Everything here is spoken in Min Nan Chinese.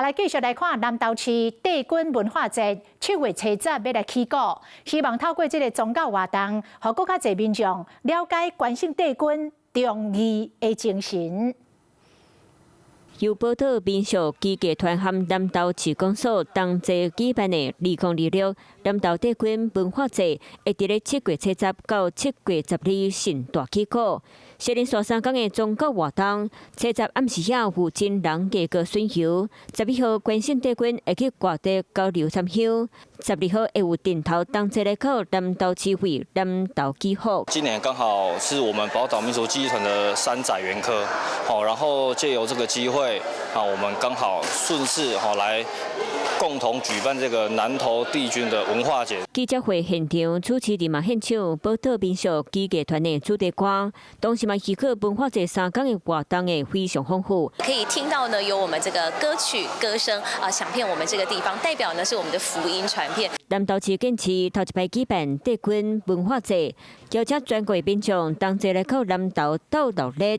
來繼續來看南投市帝君文化節，7月初十欲來起鼓，希望透過這个宗教活動，予閣較濟民眾了解關聖帝君忠義的精神。由寶島民俗技藝團和南投市公所同齊舉辦的2026南投帝君文化節，會佇咧7月初十到7月12盛大起鼓。是連續3工的宗教活動，初十暗時仔有真人過閣巡遊，11號關聖帝君會去外地交流參香，12號會有陣頭同齊來到南投市會南投祈福。今年剛好是我們寶島民俗技藝團的3載元科，好，然後借由這個機會，啊，我們剛好順勢吼來共同舉辦這個南投帝君的文化節。記者會現場主持人嘛獻唱寶島民俗技藝團的主題歌，同時嘛預告文化節3工的活動會非常豐富。可以聽到呢，有我們這個歌曲歌聲啊，響遍我們這個地方，代表呢是我們的福音傳遍。南投市建市頭一擺舉辦帝君文化節，邀請全國民眾同齊來到南投鬥鬧熱。